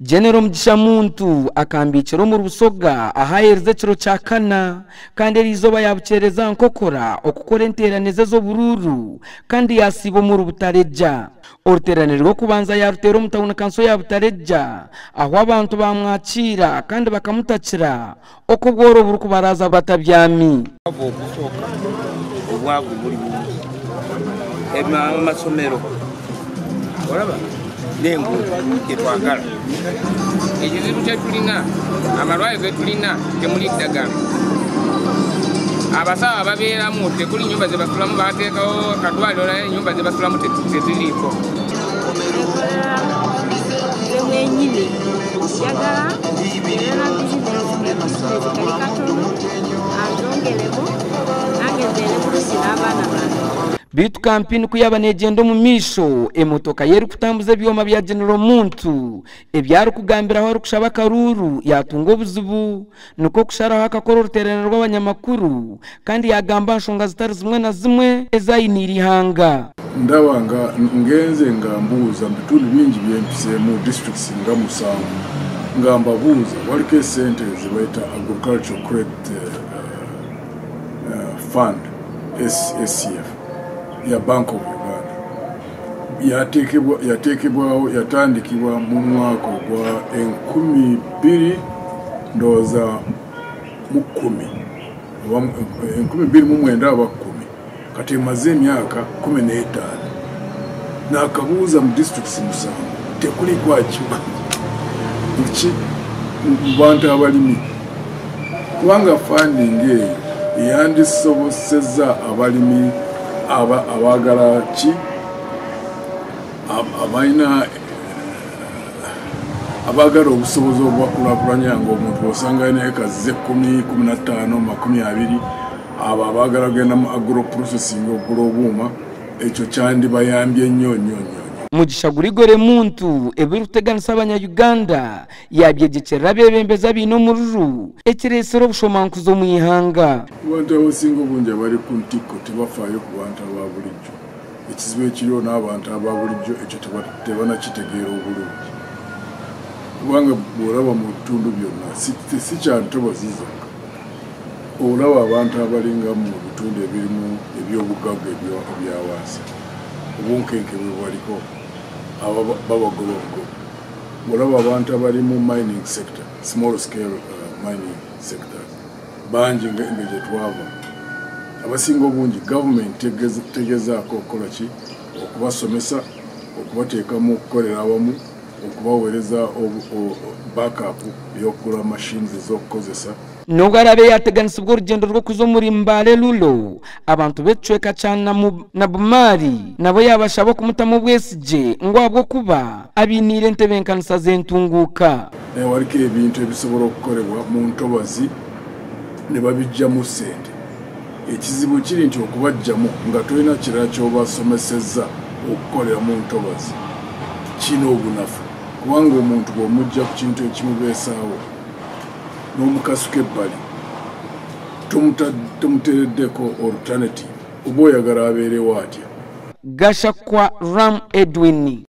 General Mugisha Muntu akambiikire omuri Busoga ahu ayerize ekiro kya kana kandi eriizooba yaabukyereza aha nkokora okukora enteerane ze z'oburuuru kandi yaasiiba omuri Butaleja. Oruteerane rw'okubanza yaaruteera omu tauni kanso ya Butaleja ahu abantu baamwakiira kandi bakamutakira oku obworo burikubaraaza batabyami. Okusooka obwavu buri bungi, amasomero oraba n'enguudo tetwagala. Ekizibu kyetulina amalwaliro getulina temuli ddagala abasawo ababeeramu tekuli nyumba zebasulamu bateekawo akadwaliro naye enyumba zebasulamu teziriiko. Nze mwenyini njagala mbeere na bizinesi kali katono anjongeremu nange mbeere burungi n'abaana bange. Beitu kampeyini ku yaaba neegyenda omu maisho, emotoka ye erikutambuza ebyoma bya General Muntu ebi arikugambiraho arikushaba akaruuru yaatunga obuzibu nikwo kusharaho akakora oruteerane rw'abanyamakuru kandi yaagamba aha nshonga zitari zimwe na zimwe ezi ainiire eihanga. Ndaba nga ngenze nga mbuuza mu bitundu bingi byempiseemu districts nga musanvu nga mbabuuza waliko esente zebayita agricultural credit fund SCF ya Bank of Uganda yateekebwaho yatandikibwa mu mwaka ogwa 2000 ndowooza mu 10 oba 2009 oba 10 kati emaze emyaka 15 nakabuuza mu districts musanvu tekuli kwakimanyi ki mu bantu abalimi kubanga funding eyo eyandisobosezza abalimi abaagala ki abalina abaagala obusobozi obubakulaakulanya ng'omuntu osanga alina ekazi z'ekkumi, 15, 20 abo abaagala kugenda mu agro processing okugula obuuma ekyo kyandibayambye nnyo nnyo nnyo. Mugisha Gurigore Muntu ebirikuteganisa abanya-Uganda yabyegyekyerera abeebembezi abaine omururu ekireetsire obushomankuzi omu ihanga. Abantu abasinga obungi abari ku ntikko tebafaayo ku bantu aba bulijjo. Ekizibu ekiriho n'abantu aba bulijjo ekyo tebanakitegeera obulungi. Kubanga bw'olaba mu bitundu byonna si kya ntobazi zokka. Olaba abantu abalinga mu bitundu ebirimu eby'obugagga ebya wansi obunkenke bwe baliko babagoba bugoba. Bw'olaba abantu abali mu mining sector, small scale mining sector bangi nga gye twava. Abasinga obungi gavumenti tegezaako okukola ki? Okubasomesa, okubateekamu okukolera awamu, okubaweereza backup ey'okugula machines ez'okukozesa. N'obu araabe yaateganisibwa orugyendo rw'okuza omuri Mbale Lulo, abantu b'ekicweka kya Nabumali nabo yaabashaba okumutamu obwesigye ngu ahabw'okuba abainiire entebeekanisa z'entunguuka. Naye waliko ebintu ebisobola okukolebwa mu ntobazi ne babiggyamu ssente. Ekizibu kiri nti okubaggyamu nga tolina kirala ky'obasomesezza okukolera mu ntobazi kirina obunafu kubanga omuntu bw'omuggya ku kintu ekimubeesaawo n'omukasuka ebbali tomuteereddeko alternative oba oyagala abeerewo atya. Gashakwa Ram Edwin.